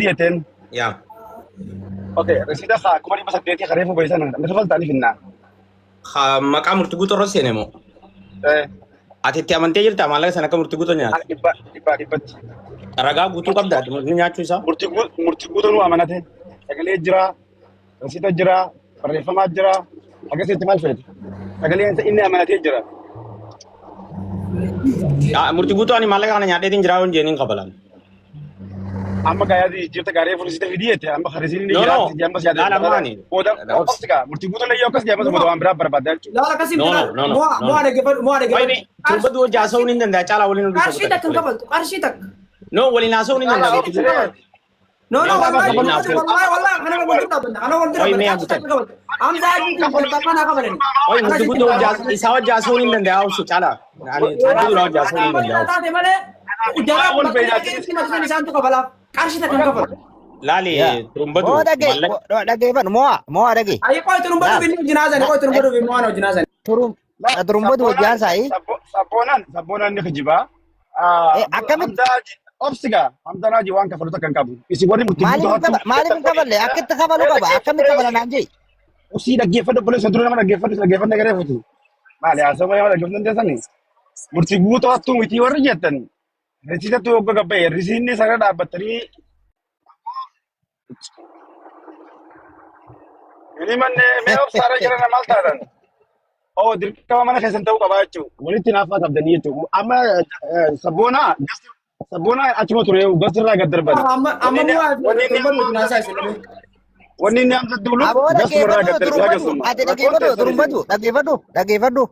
jetteen. Yaa. Okay, risiida haa 800,000 kareefu bayisan na kafaltaanii finnaa. Maqaa murtii guutuu irra seene moo? Eh, Ati itti amantee jirta maallaqa sana akka murtii guutuu nyaate? Dhibba dhibbaa dhibbatti. Ragaa guutuu qabda murtii nyaachuu isaa? Murtii guutuu nu amanate. Sagalee jira, risiida jira, barreeffamaa jira. Akkasitti maal feete? Sagaleen inni amanatee jira. Murtii guutuu ani maallaqa kana nyaadheetiin jiraa hin jeeniin kafalan. Amma gaayaa jirta gaaree fuulsite fidii jette amma risiidni No, jira no. amma si yaada. Laala maani? Booda obsigaa murtii guutuu illee yoo akkas jedhamas booda waan biraa barbaadda jechuudha. Laala akkasii No, miti no, laala. no, no, Mo'a no. mo'a dhaggeeffadhu mo'a Wayne, dhaggeeffadhu. turbatu wajji haasa'uun hin danda'a. Caalaa waliin Qarshii dubbatu takka hin kabaltu qarshii takka. No, waliin haasa'uun hin danda'a. Murtii guutuu. No, no, wallahi, Waliin wallahi, haasa'u. wallahi, wallahi, kana wal dura dhaabbanna, kana wal dura Oi, mee dhaabbanna, qarshii abutan. takka kabaltu. Hamza Hajiitiin bakka naa kabalani. Oi, murtii guutuu wajji isaa wajji haasa'uun hin danda'a. Obsu caalaa. Ani turbatu wajji haasa'uun hin danda'a. Taate malee, jaraa bakka itti matusan isaantu kabalaaf. Qarshii takka hin kafalu. Laali turbatu Moo dhagee maallaqa. dhaggeeffadhu mo'a mo'a dhagee. Ayi qoy turumbadu Laal. binni hojii naasani, qoy turumbadu binni waan hojii naasani. Turum turumbatu hojii haasaayi. Sabboonaan sabboonaan ni kijibaa. Akkamitti Obsigaa Hamzaan Hajii waan kafalu takka hin qabu. Isin warri murtii maaliif guutuu hin kaba maaliif hin kafalle akkitti kafalu qaba akkamitti kafala naan jee. Usii dhaggeeffadhu obboleessa dura nama dhaggeeffadhu dhaggeeffadhu garee fuutu. Maali haasawaa nama dhaggeeffatu dandeessani? Murtii guutuu hattuu miti warri jettan. Risiisatti wagga gabba'e risiinni sana dhaabbattanii inni mannee mee obsaarra jiran maal taatan? Oo dirqama mana keessan ta'uu qabaa jechuudha. Walitti naaffaa qabdanii jechuudha. Amma sabboonaa sabboonaa achuma ture gasti irraa gad darban. Amma amma mo'a turumbadu hojii naasaa isin lameen. Wanni inni hamza duulu Aboo gasuma irraa dhaggeeffadhu gad darbe turumbatu hagasuma. ati Rakkoon dhaggeeffadhu teessan isin. turumbatu dhaggeeffadhu dhaggeeffadhu.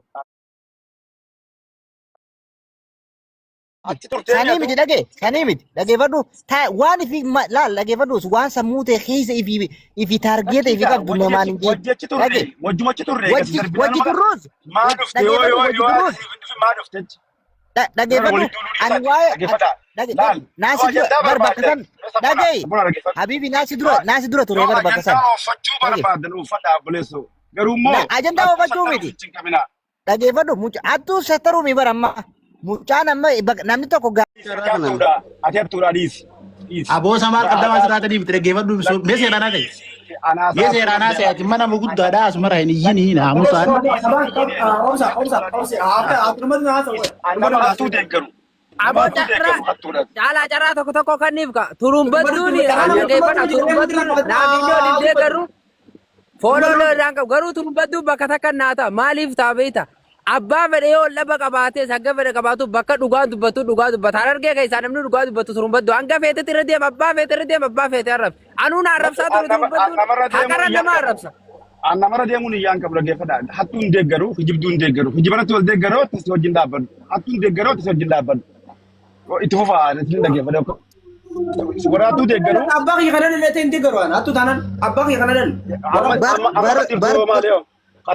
Achi turtee Sanii nyaatu. miti dhagee sanii miti dhaggeeffadhu waan ifi laal dhaggeeffadhu waan sammuu ta'e keessa ifi ifi taargeeta ifi qabdu namaan hin jee Wajji turre dhage wajjuma achi turre gadi wajji darbinaan wajji mala turruus maa dhufte yoo dhaggeeffadhu yoo wajji yoo turruus maa dhufte jechi. Gara dhaggeeffadhu walitti duuluu ani dhiisaati waa'ee dhaggeeffadhaa. dhage Laal yoo naasi dura ajandaa bar bakka barbaaddan san yoo sabboonaa dhagaye sabboonaa dhaggeeffadhu. habibi naasi dura naasi dura ture Yoo bar bakka san ajandaa oofachuu dhage barbaadan uffadhaa obboleessoo. Garuu immoo ajandaa hattuu oofachuu sattaruu miti fichi hin qabinaa. Dhaggeeffadhu mucaa hattuu sattaruu mi bara amma mucaan amma namni tokko Ati hattuudha. Ati hattuudha dhiisi. Dhiisi. Aboo isa maal qabdaa waan sirraa deebite dhaggeeffadhu mee seeraan haasa'e. Mee seeraan haasa'e ati mana guddaadha asumara hin iyyinii naamusaan. Obsa obsa obsa akka turumbadu naasa qoy. Nama hattuu deeggaru. Nama Aboo hattuu carraa deeggaru hattuudha. caalaa carraa tokko tokko kanniif ka turumbadduun dhaggeeffadha turumbadduun naaf iyyoo hin deeggaru Fooloo loo irraan qabu garuu turumbadduun bakka takka naa ta'a maaliif ta'a beekta abbaa fedhe yoo dhaba qabaates hanga fedhe qabaatu bakka dhugaa dubbatu dhugaa dubbata harargee keessaa namni dhugaa dubbatu turumbaddu hanga feetetti irra deema abbaa feete irra deema abbaa feete arrabsa anuu na arrabsaa ture turumbadduun Namarra deemuun haqarra iyyaan nama qabu. arrabsa. An namarra deemuun iyyaan qabu dhaggeeffadha. Hattuu hin deeggaru, kijibduu hin deeggaru. Kijibarratti wal deeggaroo itti wajjin dhaabbadhu. Hattuu hin deeggaroo itti wajjin dhaabbadhu. Itti fufaa itti dhaggeeffadha. Warra hattuu deeggaru Abbaa kiyya kana illee ta'e hin deeggaru ana hattuu taanaan abbaa kiyya kana illee. amma bar amma amma bar jirtu bar maali yoo?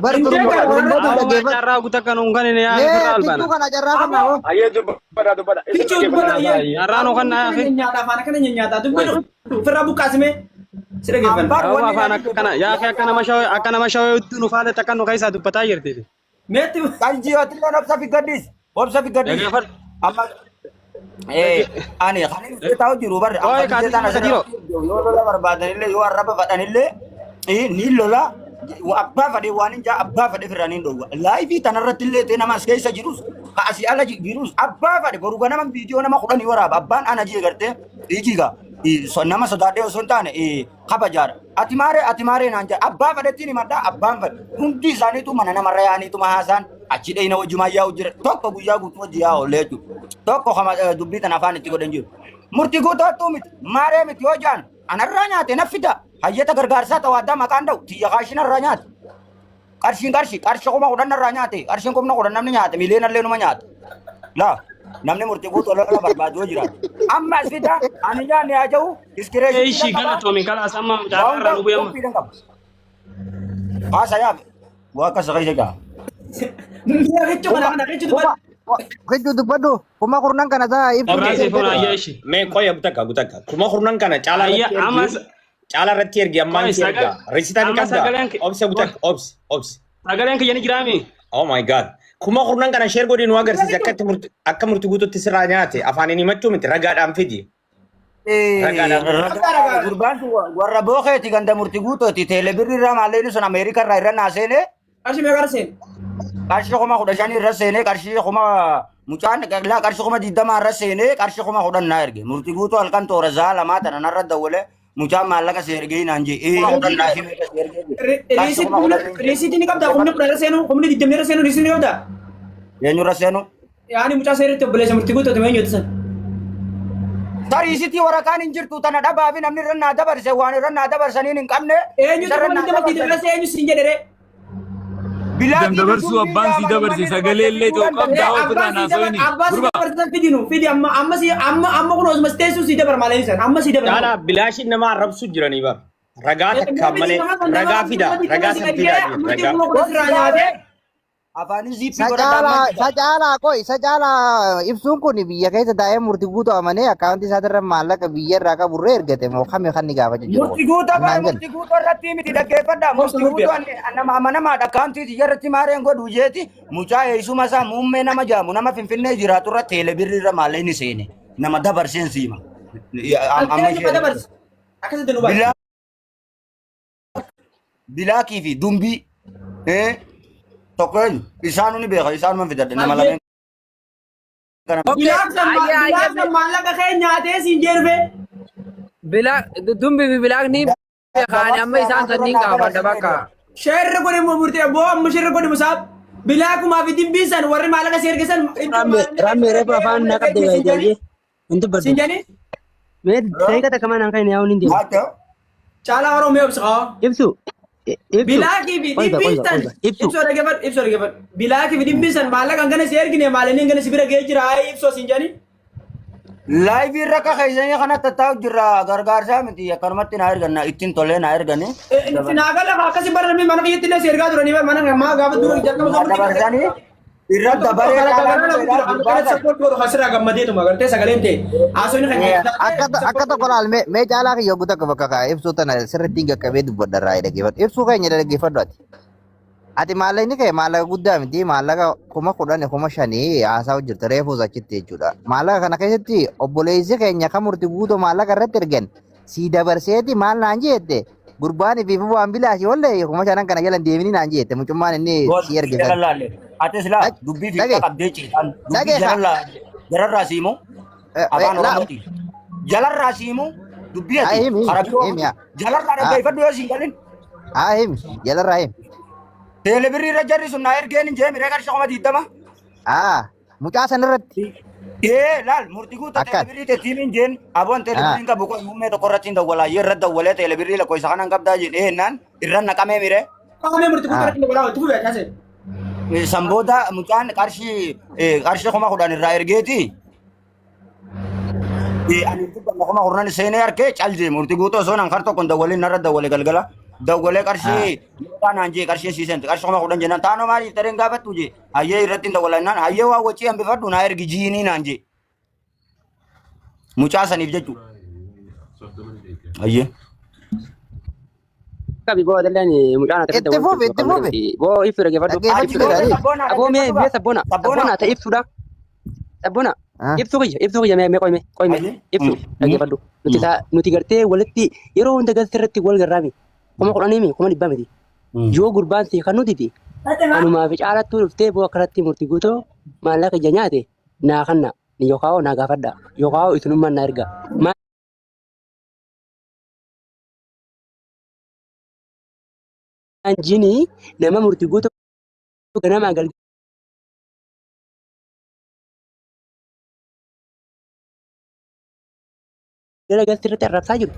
bar Hin turumba deeggaru turumbatu ana. dhaggeeffadhu Carraa guutaa kan hin kanine yaa mee ofirraa albana. kichuu kana carraa kana hoo Ayyee dubbadha dubbadha. Isin Kichuu dhaggeeffadha dubbata ayyee. Carraa nu kan Akkana yaa nyaata afaan akkana nyaata dubbatu ofirraa buqqaasime si dhaggeeffanna. Bar wanni afaan akka kana yaa fi akka nama shawee akka nama shawee itti nu faale takka nu keessaa dubbataa jirti. Meetti Qalbii atilleen obsa fi gaddis. Obsa fi gaddis. Dhaggeeffadhu. Amma ani kan inni taa'u jiru barri Ooye amma kaati tana keessa jiro. yoo lola barbaadanillee yoo arraba fadhanillee ni lola abbaa fadhe waan hin jaa abbaa fadhe firraa ni dhowwa. Laayifii tanarratti illee ta'e nama as keessa jirus ka asii ala jirus abbaa fadhe boru ganama viidiyoo nama kudhanii waraaba abbaan ana jee gartee ijiga nama sodaadhee osoo hin taane kabajaadha. Ati maaree ati maaree naan jedha. Abbaa fedhettiin himadha abbaan fedhe. Hundi isaaniitu mana namarra yaa'aniituma haasaan achi dheeyna wajjumaan yaa'u jira. Tokko guyyaa guutuu wajji yaa'u oollee jechuudha. Tokko kama dubbii tana afaan itti godhan jiru. Murtii guutuu miti maaree miti yoo jaan anarraa nyaate na fida. Hayyata gargaarsaa tawaaddaa maqaan dha'u tiyya kaashinarraa nyaate. Qarshiin qarshii qarshii 10,000 narraa nyaate qarshiin 10,000 namni nyaate miliyoonallee numa nyaate. Laa namni murtii guutuu lola barbaadu yoo jiraate. Amma as fida ani nyaanne haa ta'u iskireeshinii Eeshi qaba. galatoomi kalaas amma Waa carraa irraa hunda nu bu'e amma. qophiidhaan qaba. Haasa yaame waa akkas keessa jaa. Kichuu kana kana kichuu dubbatu. Kichuu dubbadhu 10,000 kana isaa ibsu Carraa siif oolaa ayyaa eeshi. Mee qoya gutakka gutakka. 10,000 kana caalaa Ayya irratti amma ergi. Caalaa irratti ergi ammaan qoy si erga. Risitaa ni amma qabda. sagaleen Obse gutakka obse obse. sagaleen kiyya ni jiraami. Oh my god. 10,000 kana share godhi nu agarsiisi akka itti murti akka murti guututti sirraa nyaate afaaniin himachuu miti ragaadhaan fidi. Ragaadhaan. Ragaa gurbaan sun warra bookeeti ganda murtii guutooti teelebirri irraa maallaqni sun Ameerika irraa irra naa seenee Qarshii meeqa seen? qarshii 15,000 irra seenee qarshii kuma mucaan laa qarshii 20,000 irra seenee qarshii 10,000 naa erge murtii guutuu halkan toora zaa lamaa tana narra dawwale mucaan maallaqa si ergee naan jee ee 10,000 naa fi meeqa si ergee jee qarshii 10,000 Riisiitii ni qabdaa? 10,000 irra seenu, 20,000 irra seenu riisiitii ni qabdaa? Eenyurra seenu? Yaani mucaa seerritti obboleessa murtii guutuu eenyuuti san? Tariisitii waraqaan hin jirtu tana dhabaa fi namni irra naa dabarse waan irra naa dabarsaniin hin qabne Eenyutu isarra kuma naa digdama dabarsan. irra eenyu siin jedhe ree? Bilaakii fi Dabarsuu dumbii abbaan si jaamanii dabarse manni sagalee illee ta'u dabarse qabdaa ofirraa Abbaan sii dabar naasooyini. abbaan sii Gurba dabarsan fidinu fidi amma amma si amma amma kun osuma teessuu sii dabar malee san amma sii dabar. Caalaa bilaashiin nama arrabsu jiranii bar. Ragaa takkaan malee ragaa fida ragaa san fidaa jiru ragaa. Afaanin ziippii godhadhaa Isa amma jira. caalaa qoy isa caalaa ibsuun kun biyya keessa taa'ee murtii guutuu amanee akkaawuntii isaatirra maallaqa biyya irraa qaburree ergate moo kami kan ni gaafachuu jiru kun? Murtii guutuu bara Annaan murtii guutuu irratti miti dhaggeeffadhaa. Murtii guutuu nama amanamaadha. Akkaawuntii tiyya irratti maareen godhu jeeti mucaa eessuma isaa muummee nama jaamu nama Finfinnee jiraatu irra teelebirri irra maallaqni seene nama dabarseen siima. Amma ishee Akkasitti nu baase. Bilaa bilaakii fi dumbii tokko eenyu isaanu ni beeka isaanuma fidadhe nama lameen kana. Okay, ayya ayya Bilaaf maallaqa kee nyaatee siin jedhe. Bilaa dumbi fi bilaakni beekaani amma isaan sanniin gaafadha bakka. Sheerri kun immoo murtee boo amma sheerri kun immoo saab bilaakumaa fi dimbii san warri maallaqa si erge san. Ramme reefu afaan na qabde gaayitee hin dubbadhu. Siin jedhani Mee daqiiqa takka maan kan yaa'uun hin deemu. Maata caalaa Oromoo ibsa haa. Ibsu. Ibsu. Bilaakii fi Qoyba dimbii qoyba san qoyba. Ibsu. ibsoo dhaggeeffadhu ibsoo dhaggeeffadhu. Bilaakii fi dimbii san maallaqa hangana si ergine maallaqa hangana si bira ga'ee jira haa ibsoo siin jedhani. Laayivii irra akka keessanii kana tattaa'u jirra gargaarsaa miti akkanumatti naa erganna ittiin tolee naa ergani. Sinaagaa lafa akkasii bara namni mana kiyyatti illee si ergaa turanii mana maa gaafa dura jalqaba Naa dabarsanii irra dabaree Akka tokko laal mee caalaa kiyya oguu takka bakka kaa ibsuu tana sirriitti hin qaqqabee dubbadha irraa dhaggeeffadhu. Ibsuu keenya dhaggeeffadhu ati. Ati maallaqni kee maallaqa guddaa miti maallaqa 10,000 5,000 haasaa jirta reefuus achitti jechuudha. Maallaqa kana keessatti obboleessi keenya kan murtii guutuu maallaqa irratti ergan sii dabarseeti maal naan jette gurbaan fi waan bilaashii wallee 5,000 kana jala hin deemini naan jette mucummaan inni sii erge san. Atis laa dubbii fiixaa qabdee ciisan dubbii Dhagee jararraa siimu afaan Oromooti. Jalarraa siimu dubbii ati Himi karaa biroo himi haa jalarraa dhaggeeffadhu yoo siin galin. Himi jalarraa himi. Teelebirrii irra jarri sun naa ergeen hin jee miree qarshii 20,000. Haa mucaa san irratti Ee laal murtii guutaa akkan. teelebirrii teetiimiin jeen aboon teelebirriin qabu qoy muummee tokko irratti hin dawwalaa irra dawwalee teelebirrii lakkoofsa kanan qabdaa jedhee jennaan irra naqamee miree. San booda mucaan qarshii qarshii 10,000 irraa ergeeti. Ani dubbanna 10,000 seenee harkee caljee murtii guutuu osoo nan kar tokko hin dawwalin narra dawwale galgala. Dawwalee qarshii mucaa naan jee qarshii sii seente qarshii 10,000 jennaan taanoo maaliif tareen gaafattu jee hayyee irratti hin dawwala jennaan hayyee waa wacii hambifadhu naa ergi jiinii naan jee. Mucaa saniif jechuudha. Hayyee. Qabi boo adalleen mucaan ati Itti fufi itti fufi. Boo ibsu dhaggeeffadhu. Dhaggeeffachuu Ibsu jira. dhaggeeffadhu. Aboo mee mee sabboona sabboona ta'e ibsuudha. Sabboona ibsu kiyya ibsu kiyya mee qoyme qoyme ibsu dhaggeeffadhu. Nuti nuti gartee walitti yeroo hunda galtee irratti wal garraami. 10,000 mi 100,000 miti. Yoo gurbaan si kan nutiti anumaa fi caalattuu dhuftee boo akkanatti murtii guutoo maallaqa ija nyaate naa kanna yookaan naa gaafadha yookaan isinummaan naa erga. Anjini nama murtii guutuu ganama galgala galti irratti arrabsaa jiru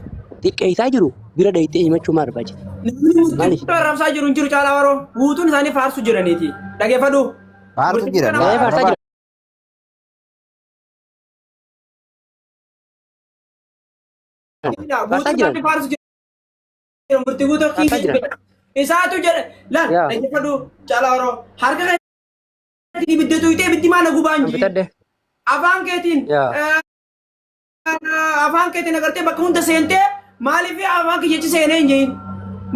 xiqqeessaa jiru bira dhayitee himachuu maal barbaachisa? Maaliif? Arrabsaa jiru hin jiru caalaa waroo guutuun isaanii faarsu jiraniiti. Dhageeffadhu. Faarsu jira. Ee faarsaa jira. Faarsaa Guutuun jiran. isaanii faarsu jiran murtii guutuu Faarsaa jiran. Isaatu jedhe laal Yaa. dhageeffadhu caalaa waroo harka keetiin ibidda tuqxee ibiddi maana gubaan Kan jiru. bitadhe. Afaan keetiin Yaa. Afaan keetiin agartee bakka hunda seentee maaliif afaan kiyyachi seenee hin jedhin.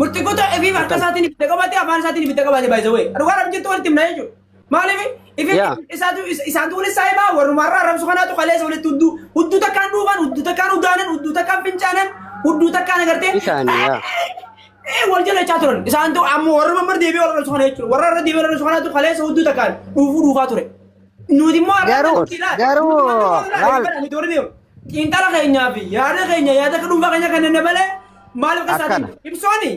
Murtii guutuu efiif harka isaatiin ibidda qabate afaan isaatiin ibidda qabate baay'ee wayii. Dhugaa dhaan jirtu walitti himna jechuudha. Maaliif ifi Yaa. isaatu isaantu walitti saayibaa warrumarraa arrabsu kanaatu kaleessa walitti hudduu hudduu takkaan dhuufan hudduu takkaan udaanan hudduu takkaan fincaanan hudduu takkaan agartee Isaani yaa. Wal jala jechaa turan. Isaantu amma warra mamar deebi'ee wal arrabsu kana jechuudha. Warra irra deebi'ee wal arrabsu kanaatu kaleessa hudduu takkaan dhuufuu dhuufaa ture. Nuti immoo har'a Garuu nuti ilaali. garuu laal Nuti warri deemu. Xiinxala keenyaa fi yaada keenya yaada dhuunfaa keenya kan malee maaliif akka Akkana. isaatiin ibsooni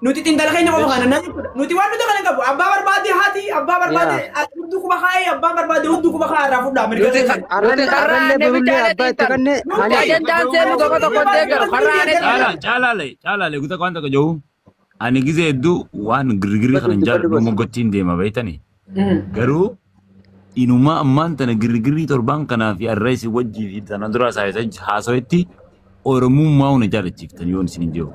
nuti xiinxala keenya qofa kana nan jechuudha. Nuti waan nuti kana hin qabu. Abbaa barbaade haati, abbaa barbaade hudduu quba kaa'ee, abbaa barbaade hudduu quba kaa'ee irraa fudhaa mirga Nuti keenya. nuti karraa Arrallee aanee borullee bichaadha abbaa itti xiinxalu. kanne Nuti haa nyaatu. ajandaan seenu tokko tokko hin deeggaru. Karraa aanee Caalaa xiinxalu. caalaalee caalaalee guutaa waan tokko jiru. Ani gizee hedduu waan girgirri kana hin Dubbadhu jaalladhu boss. moggottiin deema beektanii. Garuu inumaa ammaan tana girgirrii torbaan kanaa fi arra isin wajjii fi tana dura haasawetti Oromummaa hunda jaalachiiftan yoon isin hin jiru.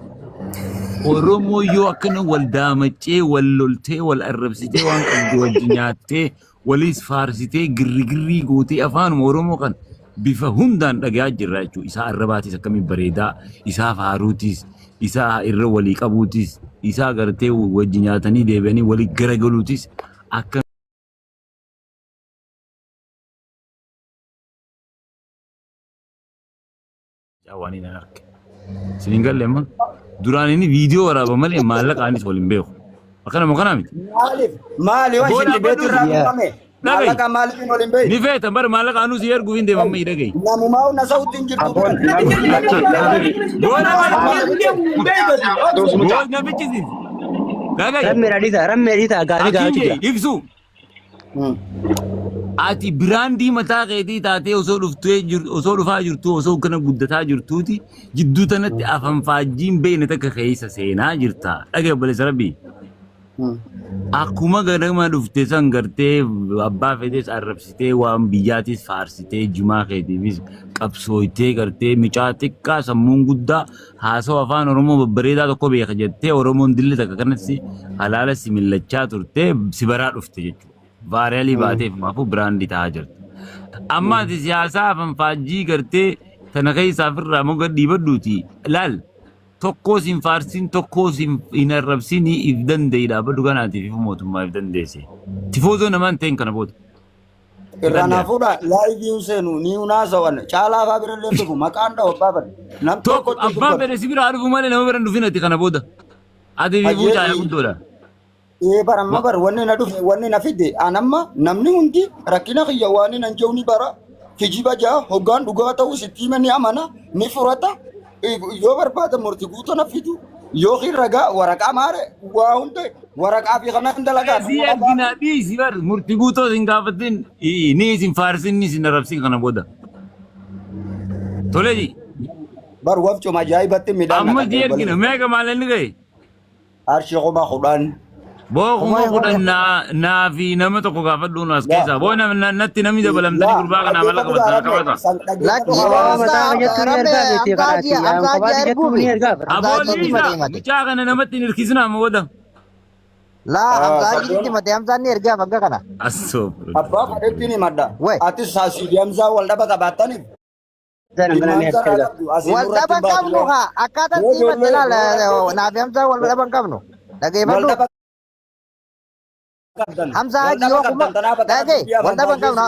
Oromoo yoo akkana wal daamacee wal loltee wal arrabsitee waan qabdu wajji nyaattee waliis faarsitee girrigirrii gootee afaanuma Oromoo kan bifa hundaan dhagayaa jirra jechuudha. Isaa arrabaatis akkamiin bareedaa, isaa faaruutis, isaa irra walii qabuutis, isaa gartee wajji nyaatanii deebi'anii walii garagaluutis akka waan hin arge. Isin hin galle amma duraan inni viidiyoo waraaba malee maallaqaanis wal hin beeku. Akkana moo kanaa miti? Maaliif? Maali waan Booda shinti beetu irraa abbaa dhufame? Dhaga'i. Maallaqa maaliif hin waliin beeku? Ni feeta bara maallaqa anuu si erguuf hin deemamma dhaga'i. Namumaa hunda sa'utti hin jirtu. Abboon Booda booda namichi si. Dhaga'i. Rammee dhadhiisa rammee dhiisa gaafii gaafachuu Akinje jira. ibsu. Ati biraandii mataa keetii taatee osoo dhuftee osoo dhufaa jirtuu osoo kana guddataa jirtuuti jidduu tanatti afanfaajjiin beekne takka keessa seenaa jirta. Dhaga'i obboleessa rabbii. Akkuma ganama dhufte san gartee abbaa feetes arrabsitee waan biyyaatis faarsitee jimaa keetiifis qabsooytee gartee micaa xiqqaa sammuun guddaa haasawa afaan Oromoo babbareedaa tokko beeka jettee Oromoon dilli takka kanatti halaala si millachaa turtee si baraa dhufte jechuudha. Vaariyaalii baateef maafuu biraandii ta'aa jirti. Amma ati siyaasaa afanfaajjii gartee tana keessaa ofirraa moga dhiibadhuuti laal. Tokkoos hin faarsin tokkoos hin arrabsin if danda'i dhaabbadhu kanaatiif ifu mootummaa if dandeesse. Tifoozoo namaa hin ta'in kana booda. Irraa naa fuudha laayivii hin seenu ni hunaasawan caalaa faa birallee dhufu maqaan dha'u abbaa fadhe. Nam Tokko tokkotti abbaan dubbatu. fedhe si biraa dhufu malee nama bira hin dhufin ati kana booda. Ati fi Hayyee caayaa guddoodha. Ee bara amma bara wanni na dhufe wanni na fide an amma namni hundi rakkina kiyya waan nan jedhu ni bara kijiba jaa hoggaan dhugaa ta'uu sitti hima ni amana ni furata yoo barbaada murti guutuu na fidu yookiin ragaa waraqaa maare waa hunda waraqaa fi kanan dalagaa Si argina dhiisi bar murti guutuu sin gaafatin ni isin faarsin ni isin arrabsin kana booda. Tolee bar wafcuma ajaa'ibatti midhaan amma si argina meeqa maalalli ga'e? Qarshii 10,000. Boo 10,000 naa fi nama tokko gaafadhuun as keessaa. Boo natti namni dabalamtanii gurbaa kanaa mala qabatan qabata. Lakki Yeroo mataa jettu ni ergaa miti kanaati. Hamza Kophaatti jettu ni ergaa. Aboo dhiisa mucaa kana namatti hin hirkisina amma booda. Laa Hamza Hajiitti himate Hamzaan ni ergaaf hanga kana. Asoo. Abbaa fadhetti ni madda. Wai. Atis saasiif Hamzaa wal dhaba qabaattaniif. Wal dhaba qabnu haa akkaataa itti himatte laal naaf Hamzaa wal dhaba hin qabnu. Dhageeffadhu. Hamzaa Hajii yoo kuma dhagee wal dhaba hin qabnu.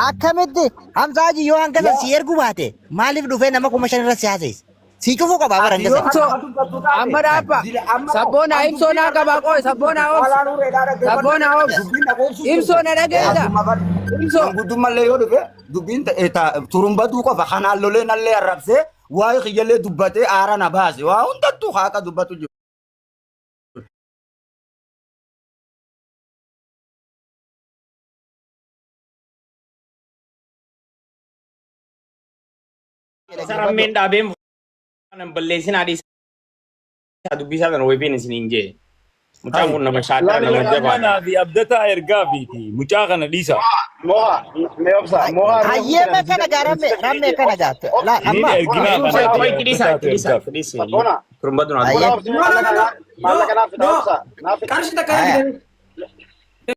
Akkamitti Hamzaa Hajii yoo hanga san si erguu baate maaliif dhufee nama 5,000 irra si haasa'is? Si cufuu qaba bara hanga san. Ibsoo amma dhaabba. Sabboonaa ibsoo naa qabaa qoy sabboonaa obsi. Sabboonaa obsi. Ibsoo na dhageessa. Ibsoo. Guddummallee yoo dhufe dubbiin turumbaduu qofa kanaan lolee nallee arrabsee waa'ee kiyyallee dubbatee aara na baase waa hundattuu haaqa dubbatu jiru. Sarammeen dhaabeen kanan balleessin haadhi isaa dubbisaa sana wayiin isin hin jee. Mucaan kun nama shaakala nama jabaadha. Manaa fi abdataa ergaa fiiti. Mucaa kana dhiisa. Moha, mee obsa. Moha Hayyeema kana gaa rammee rammee kana gaa. Laal Ni amma erginaa ibsuun kana. seeti. Itti dhiisa itti dhiisa itti dhiisa. Sabboona. Turumbaddu naa Hayyee. No, no, no, no. Maallaqa naaf No. obsa. Naaf Qarshii takka na fidanii.